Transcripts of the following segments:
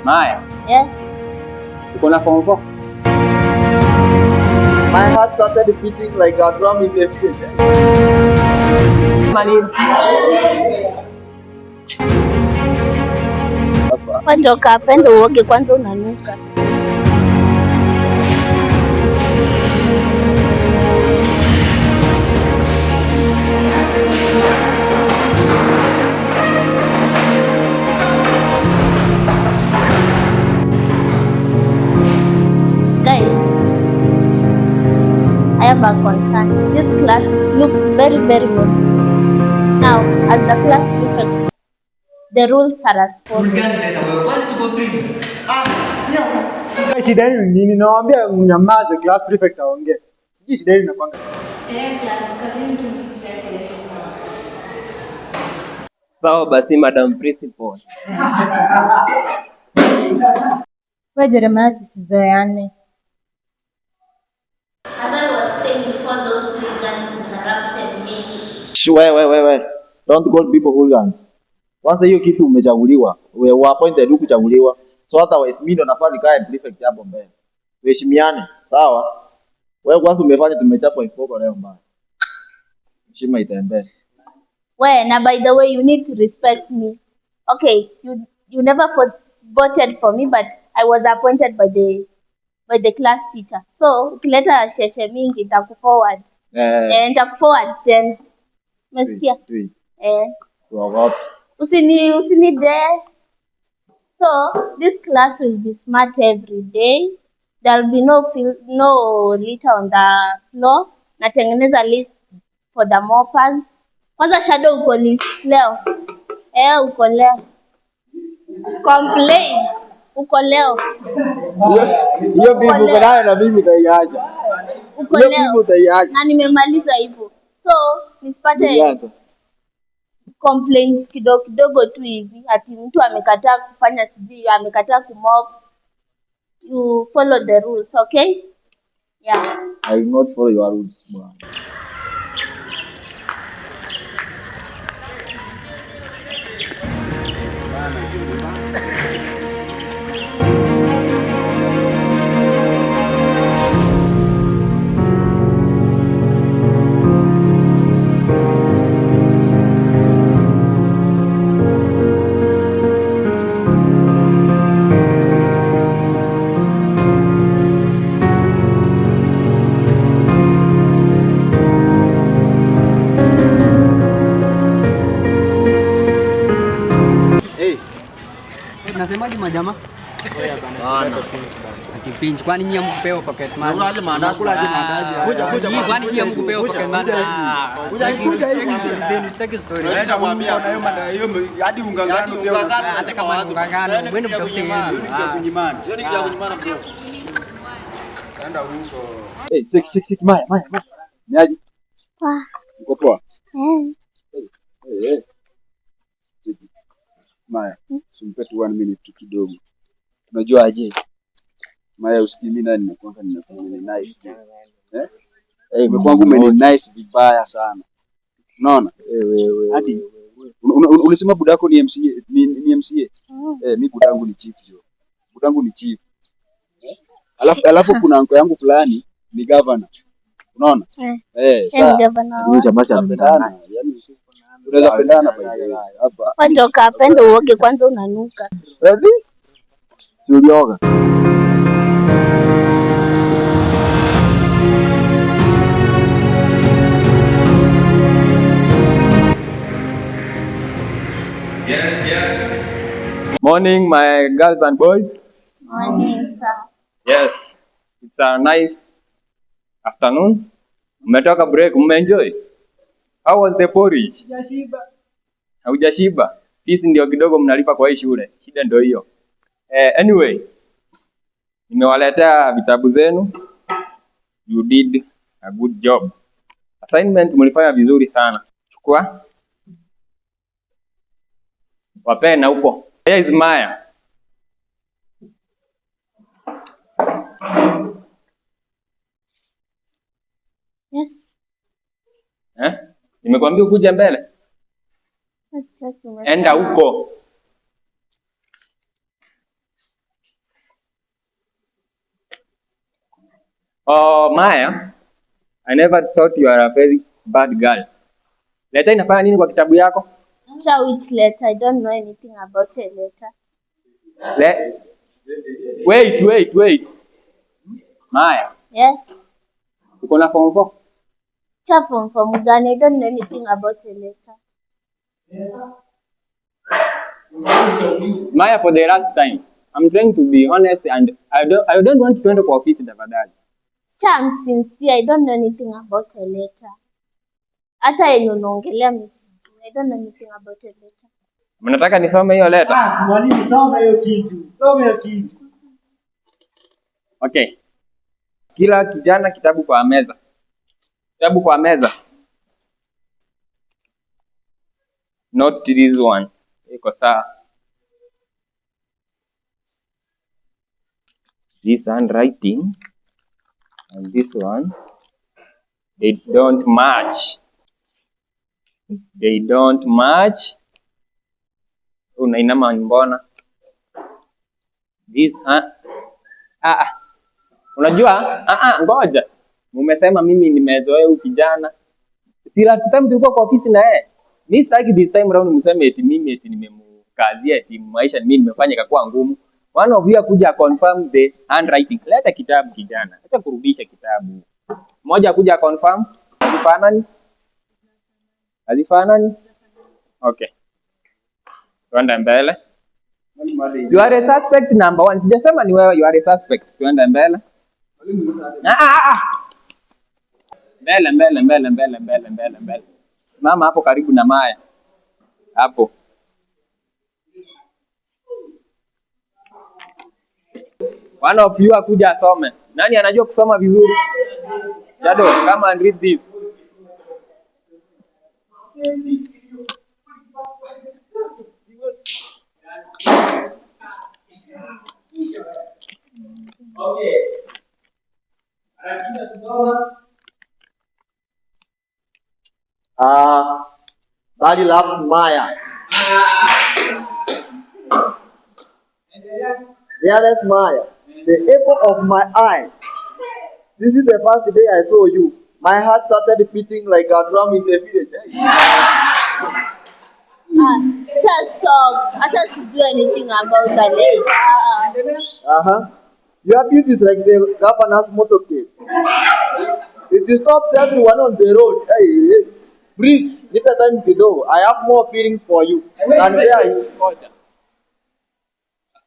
Maya, Yes. uko na form 4? My heart started beating like a drum in the field. Watoka hapa, enda uoge kwanza, unanuka. Guys, I have a concern. This class looks very, very messy. Now, as the class prefect, the rules are as follows. Gani tena wewe? Kwani tuko prison? Shida yenu ni nini? Nawaambia mnyamaze, class prefect aongee. Sijui shida yenu inakuanga. Sawa basi, Madam Principal. We Jeremiah, tusizoeane. As I was saying before those hooligans interrupted me. Shh, we, we, we, we. Don't call people hooligans. Kwanza hiyo kitu umechaguliwa. We were appointed hukuchaguliwa. So hata mimi ndo nafaa nikae prefect hapo mbele. Tuheshimiane, sawa? Wewe kwanza umefanya tumechapwa ifoko leo mbaya. Heshima itembee. We, now by the way, you need to respect me. Okay, you never voted for me, but I was appointed by the class teacher. So, ukileta sheshe mingi nitakuforward. Eh, Eh, nitakuforward tena. Umesikia? tui, Eh, tuogope. usini dare. So, this class will be smart every day. There'll be no litter on the floor. Natengeneza list for the moppers. Kwanza Shadow, uko list leo. Eh, uko leo. Complain. Uko leo. Hiyo bifu uko nayo na mimi utaiacha. Uko Hiyo leo. bifu utaiacha. Na nimemaliza hivyo. So, nisipate Nilianza. Complaints kidogo kidogo tu hivi ati mtu amekataa kufanya, sijui amekataa kumop. You follow the rules, okay? Yeah. I will not follow your rules, bwana. Eh. Nasemaje majamaa? Ati pinch. Kwani nyinyi hamkupewa pocket money? Unakulaje maandazi? Kuja, kuja, Nyinyi kwani nyinyi hamkupewa pocket money? Ah, Kuja, kuja, zenu, sitaki story. Naenda kuambia na hiyo mada hiyo hadi ungangano pia. Hata kama ni ungangano, mwende mtafute yenu. Ah. Hiyo ni kitu ya kunyimana bro. Eh, cheki cheki cheki, Maya, Maya, Maya. Niaje? Poa. Uko poa? Eh. Eh, eh. Cheki. Maya, simpe tu one minute tu kidogo. Unajua aje? Maya, usikii mimi nani nakuanga ninakuwa nice. Eh? Eh, Umekuwa umeni nice vibaya sana. Unaona? Eh, wewe. Hadi ulisema budako ni MCA, ni MCA. Eh, mi budangu ni chief jo. Budangu ni chief. Eh? Alafu kuna anko yangu fulani ni governor. Unaona? Eh. Eh, Ni sasa governor Huyu wa jamaa si tunapendana. Yaani tunaweza pendana by the way. Hapa. Watoka hapa, enda uoge kwanza, unanuka. Ready? Si ulioga? Yes. Morning, my girls and boys. Morning, sir. Yes, it's a nice afternoon. Mmetoka break, mmeenjoy? How was the porridge? Haujashiba? Fees ndio kidogo mnalipa kwa hii shule. Shida ndio hiyo. Eh, anyway, nimewaletea vitabu zenu. You did a good job. Assignment mlifanya vizuri sana. Chukua. Wapee na huko. Here is Maya. Yes. Eh? Nimekwambia ukuje mbele. That's just Enda huko. Oh, Maya, I never thought you are a very bad girl. Letter inafanya nini kwa kitabu yako? Teacher, which letter? I don't know anything about a letter. Le Wait, wait, wait. Maya, Yes. uko na form 4? Teacher, form form gani? I don't know anything about a letter. Maya, for the last time, I'm trying to be honest and I don't want to kwa ofisi tafadhali. Teacher, I'm sincere. I don't know anything about a letter. Hata yenye unaongelea mimi sijui. I don't know anything about a letter. Mnataka nisome hiyo letter? Ah, mwalimu soma hiyo kitu. Soma hiyo kitu. Okay. Kila kijana kitabu kwa meza. Kitabu kwa meza. Not this one. Iko sawa. This handwriting and this one, they don't match. They don't match. Unainama mbona? This ah, ah. Unajua? Ah, ah, ngoja. Mumesema mimi nimezoea huyu kijana. Si last time tulikuwa kwa ofisi na yeye. Mimi sitaki this time round mseme eti mimi eti nimemkazia eti maisha mimi nimefanya ikakuwa ngumu. One of you akuja confirm the handwriting. Leta kitabu kijana. Acha kurudisha kitabu. Mmoja akuja confirm. Hazifanani? Hazifanani? Okay. Tuende mbele. You are a suspect number one. Sijasema ni wewe, you are a suspect. Tuende mbele. Ah, ah, ah. Mbele, mbele, mbele, mbele, mbele, mbele, mbele. Simama hapo karibu na Maya. Hapo. One of you akuja asome. Nani anajua kusoma vizuri? Shadow, come and read this. Okay. Harakisha kusoma. Ah, Bali loves Maya. Dearest Maya, the apple of my eye. Since the first day I saw you, my heart started beating like a drum in the village. Ah, teacher, stop. Hata sijui anything about the letter. Uh-huh. Your beauty is like the governor's motorcade. It stops everyone on the road. Hey, hey. Please, nipe time kidogo. I have more feelings for you than there is. Ngoja.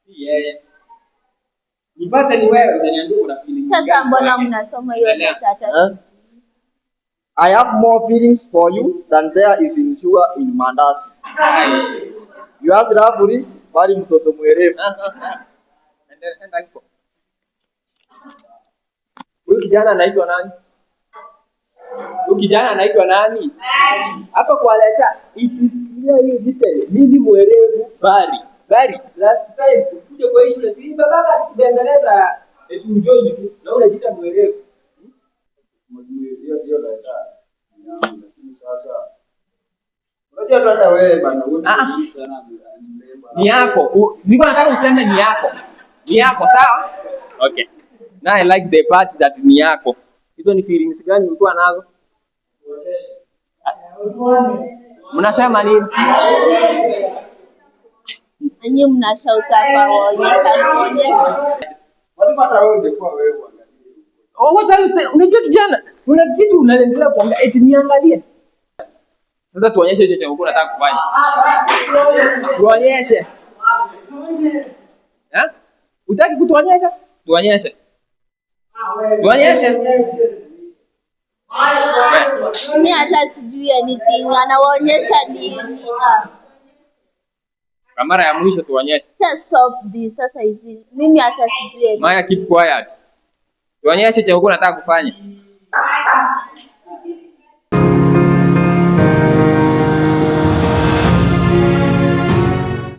Si yeye. Nipate ni wewe utaniambia una feelings Sasa gani mbona kwake. mnasoma hiyo Endelea. letter hata Huh? I have more feelings for you than there is in sugar in mandazi. You ask lovely, bali mtoto mwerevu. Endelea, enda huko. Huyu kijana anaitwa nani? Huyu kijana anaitwa nani? Hapa kwa letter it is clearly written. Mimi mwerevu Bari. Bari last time kuja kwa hii shule si babaka alikubembeleza eti ujoin tu na unajiita mwerevu. Hiyo letter ni yangu, lakini sasa unajua tu hata wewe bana, wewe Ah. ni sana ni mrembo. Ni yako. Nilikuwa nataka useme ni yako. Ni yako, sawa? Okay. Now I like the part that ni yako. Hizo ni feelings gani ulikuwa nazo? Mnasema nini? Nanyi mnashout hapa waonyesha kuonyesha. Mwalimu, hata wewe ungekuwa wewe uangalie. Oh, what are you saying? Unajua kijana, kuna kitu unaendelea kuongea eti niangalie. Sasa tuonyeshe hicho chenye ulikuwa unataka kufanya. Tuonyeshe. Eh? Utaki kutuonyesha? Tuonyeshe. Tuonyeshe. Mi hata sijui anything, anawaonyesha nini? Ah. Kwa mara ya mwisho tuonyeshe. Just stop this sasa hivi. Mimi hata sijui anything. Maya, keep quiet. Tuonyeshe chenye ulikuwa unataka kufanya.